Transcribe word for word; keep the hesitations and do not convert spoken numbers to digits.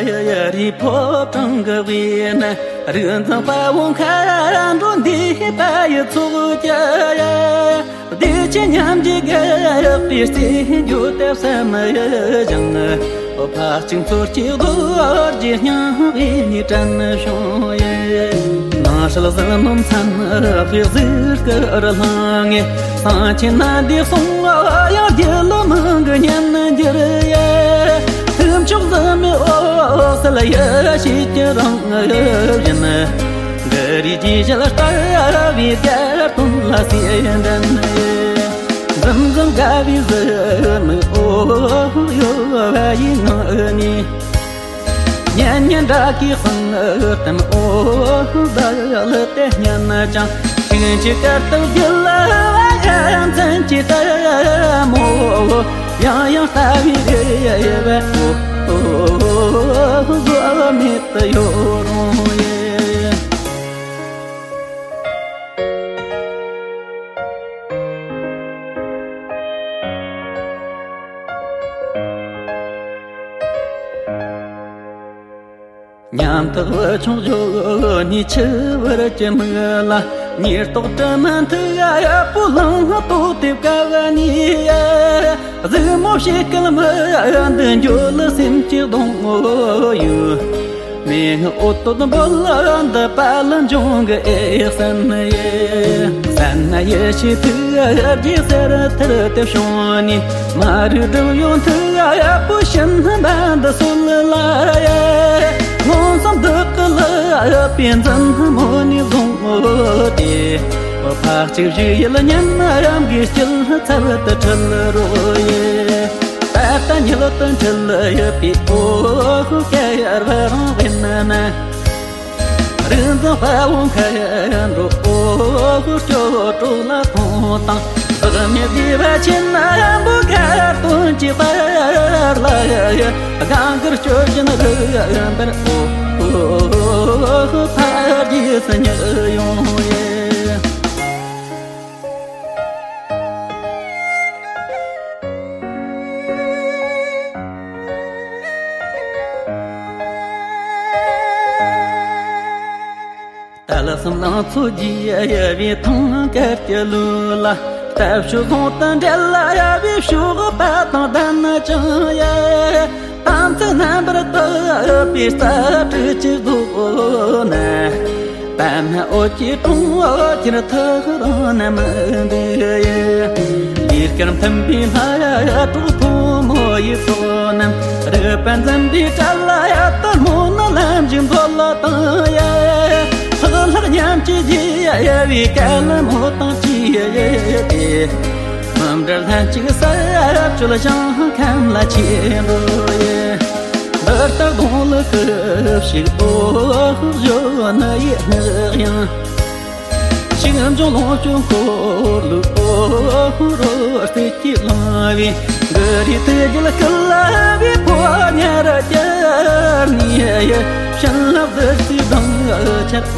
ཡ་ཡ་རི་ཕོ་བྲང་གི་དབུས་ན། རིག་འཛིན་དཔའ་བོ་མཁའ་འགྲོ་འདུས་པ་ཡི་ཚོགས་ཀྱིས། བདེ་ཆེན་མཉམ་བརྗེའི་དགའ་སྟོན་རྩེ་འགྱུར་དེ་བསམ་ཞིང་། འཕགས་གཅིག་མཚོ་སྐྱེས་རྡོ་རྗེ་སྙིང་པོའི་ནི་དྲན་བྱུང་ཡི། ནང་ཧྲལ་ཟིལ་གནོན་མཚམས་བཞི་གཟིགས་སྐུ་རུ་ལྷུང་ངེ། གསང་ཆེན་ནཱ་དའི་གསུང་ཡང་རྒྱུད་ལ་མང་གི་སྙན་འགྱུར་ཡི། ཐུབ་མཆོག་གཟིམ་མའི་འོད་གསལ་ཡེ་ཤེས་ཀྱི་རང་བཞིན། གངས་རིའི་རྒྱས་བཞད་ལྟ་བུའི་དགའ་སྟོན་ལ་གསོལ་འདེབས། འཛུམ་འཛུམ་དགའ་བའི་གཟི་མིག་འོད་གཡོ་བ་ཡི་ངང་ནས། སྙན་སྙན་སྒྲ་སྐད་གསང་གཏམ་འོད་གསལ་དེ་སྙན་ཅིང་། ཤིང་གི་དཀར་ཐིག་རྒྱུད་ལ་བ་ཡ་མཚན་གྱི་ལྟད་མོ། ཡང་ཡང་ལྟ་བའི་རེ་བ་བཟོད་མེད་དུ་གཡོ་རུང་ཡི། ཉམ་ཐག་བུ་ཆུང་གཞོན་ནུའི་འཆི་བར་གྱི་མིག་ལ། ཉེར་ཐོག་དྲི་མ་མཐུག་ཡ་པོ་ལང་ལྟོགས་ཏེ་བཀབ་ནས། གཟིགས་མོ་བྱེད་སྐད་མི་འདི་འགྱོད་ལ་སེམས་ཀྱི་གདུང་ཡུག་མེ་འོད་སྟོད་འབུལ་འདི་དཔལ་འབྱུང་གི་ཨེ་གསན་ཡེ། གསན་ཡེ་ཤེས་ཐུགས་རྗེ་གསེར་ཐེར་དེ་བྱུང་ནས། མ་རིག་སྒྲིབ་གཡོགས་མཐུ་ཡ་པོ་ཕྱིན་པ་འདི་སོལ་ལ་ཡེ། མངོན་སུམ་བདག་གི་ལག་པས་འཛིན་མོ་ནས་བཟུང་སྟེ། འཕགས་གཅིག་བཞུགས་ཡུལ་ཉམས་རམས་ཀྱི་དཀྱིལ་ཚབ་ཏུ་འཁྲུལ་རོ་ཡེ། ད་ལྟ་ཉིད་དུ་འཁྲུལ་ཡོད་པའི་འོད་སྐལ་བ་རང་དབེན་ན། རིག་འཛིན་དཔའ་བོ་མཁའ་འགྲོ་འོད་སྐྱོ་གྲོགས་ལ་མཐོང་དང་། བདག་མེད་བདེ་བ་ཆེན་པོ་དགའ་སྟོན་གྱི་དཔལ་ལ། དགའ་མགུར་སྐྱོ་བཞིན་རུ་འབར་འོད་ཕ་རྗེས་སུ་ཉེ་ཡོང་ཡེ། དལ་གསུམ་ལང་ཚོ་རྒྱས་པའི་ཐང་དཀར་གྱི་ལུས་ལ། རྟ་ཕྱུགས་ཟུང་དུ་འབྲེལ་ཡ་བའི་ཕྱུག་པ་དང་ལྡན་ཅིང་ཡ། དམ་ཚིག་རྣམ་པར་དག་པའི་རྩ་དྲུག་གི་རྫོགས་ན། པདྨ་འོད་ཀྱི་དྲུང་འོད་ཀྱི་ཐག་རིང་ན་མི་འདུག་ཡེ། ལས་སྐལ་མཐུན་པའི་ལྷ་གྲོགས་ཕོ་མོ་ཡི་ཚོགས་རྣམས། རིག་པ་འཛིན་པའི་གྲལ་ལ་ཡ་ལྟད་མོ་ནི་ལམ་གྱི་མཛོད་ལ་བཏང་ཡེ། ལྷག་ལྷག་མཉམ་གྱི་རྒྱུ་ཡ་བའི་སྐལ་མོ་དང་བཅས་ཏེ། མི་འབྲལ་ལྷན་ཅིག་ས་བཅུད་ཞིང་ཁམས་ལ་ཆེན་པོ་ཡེ། འདི་ལྟར་གདོང་ལ་སྐུ་ཞིག་འོ་བཞོ་ནི་ཡི་སྔགས་དབྱངས། ཞིང་འབྱུང་ལོངས་སྤྱོད་འཁོར་ལོའི་འོ་རོ་རྩེ་གཅིག་ལང་བའི། གངས་རིའི་ཐིག་རྒྱུད་བསྐུལ་བའི་ཕོ་ཉར་གྱུར་ནས། བྱིན་རླབས་བདུད་རྩིའི་སྦྲང་ཆར་འོ།